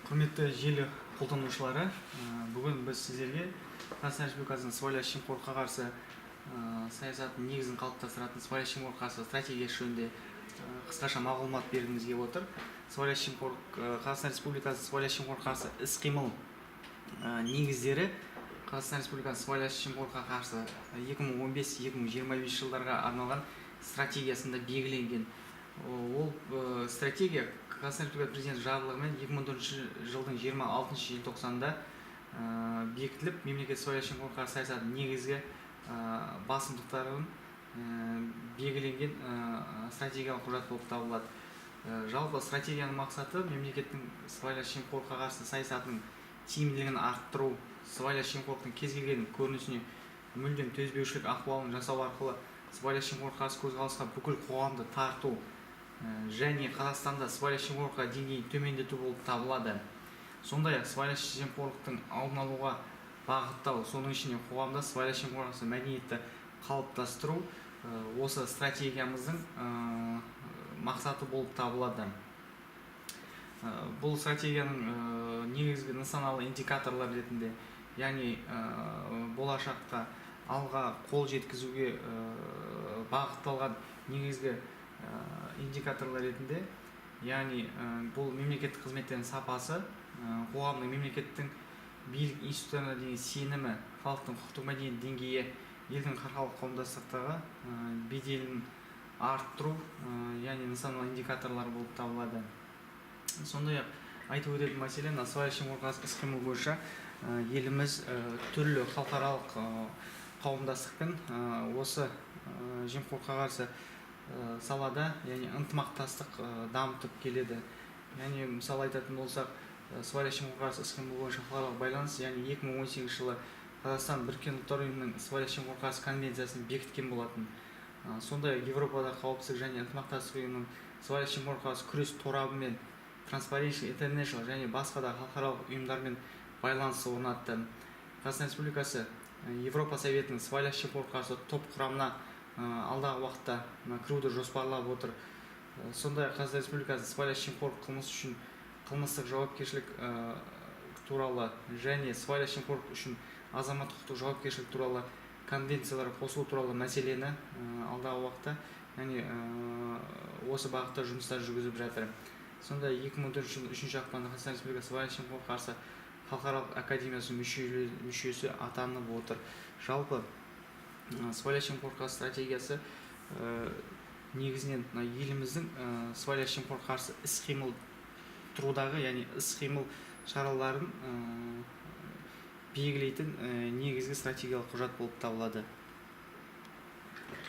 Құрметті желі қолданушылары, бүгін біз сіздерге Қазақстан Республикасының сыбайлас жемқорлыққа қарсы саясатының негізін қалыптастыратын сыбайлас жемқорлыққа қарсы стратегиясы жөнінде қысқаша мағлұмат бергіміз келіп отыр. Сыбайлас жемқорлық, Қазақстан Республикасы сыбайлас жемқорлыққа қарсы іс-қимыл негіздері Қазақстан Республикасы сыбайлас жемқорлыққа қарсы 2015-2025 жылдарға арналған стратегиясында белгіленген. Ол стратегия Қазақстан Республикасы Президенті жарлығымен 2014 жылдың 26 желтоқсанында бекітіліп, мемлекет сыбайлас жемқорлыққа қарсы саясатының негізгі басымдықтарын белгіленген стратегиялық құжат болып табылады. Жалпы стратегияның мақсаты — мемлекеттің сыбайлас жемқорлыққа қарсы саясатының тиімділігін арттыру, сыбайлас жемқорлықтың кез келген көрінісіне мүлдем төзбеушілік ахуалын жасау арқылы сыбайлас жемқорлыққа қарсы көзқарасқа бүкіл қоғамды тарту және Қазақстанда сыбайлас жемқорлыққа деңгейін төмендету болып табылады. Сондай ақ сыбайлас жемқорлықтың алдын алуға бағыттау, соның ішінде қоғамда сыбайлас жемқорлыққа қарсы мәдениетті қалыптастыру осы стратегиямыздың мақсаты болып табылады. Бұл стратегияның негізгі нысаналы индикаторлар ретінде, яғни болашақта алға қол жеткізуге бағытталған негізгі индикаторлар ретінде, яғни бұл мемлекеттік қызметтердің сапасы, қоғамның мемлекеттің билік институттарына деген сенімі, халықтың құқықтық мәдениет деңгейі, елдің халықаралық қауымдастықтағы беделін арттыру, яғни нысаналы индикаторлар болып табылады. Сондай ақ айтып өтетін мәселе, мына сыбайлас жемқорлыққа қарсы іс қимыл бойынша еліміз түрлі халықаралық қауымдастықпен осы жемқорлыққа қарсы салада, яғни ынтымақтастық дамытып келеді. Яғни мысалы айтатын болсақ, сыбайлас жемқорлыққа қарсы іс қимыл бойынша халықаралық байланыс, яғни 2018 жылы Қазақстан Біріккен Ұлттар Ұйымының сыбайлас жемқорлыққа қарсы конвенциясын бекіткен болатын. Сондай ақ Европада қауіпсіздік және ынтымақтастық ұйымының сыбайлас жемқорлыққа қарсы күрес торабымен, Transparency International және басқа да халықаралық ұйымдармен байланыс орнатты. Қазақстан Республикасы Европа Советінің сыбайлас жемқорлыққа қарсы топ құрамына алдағы уақытта мына кіруді жоспарлап отыр. Сондай ақ Қазақстан Республикасы сыбайлас жемқорлық қылмыс үшін қылмыстық жауапкершілік туралы және сыбайлас жемқорлық үшін азаматтық құқықтық жауапкершілік туралы конвенцияларға қосылу туралы мәселені алдағы уақытта, яғни осы бағытта жұмыстар жүргізіп жатыр. Сондай 2014 жылдың 3 ақпанда Қазақстан Республикасы сыбайлас жемқорлыққа қарсы халықаралық академиясының мүшесі атанып отыр. Жалпы сыбайлас жемқорлыққа қарсы стратегиясы негізінен мына еліміздің сыбайлас жемқорлыққа қарсы іс қимыл тұрудағы, яғни іс қимыл шараларын белгілейтін негізгі стратегиялық құжат болып табылады.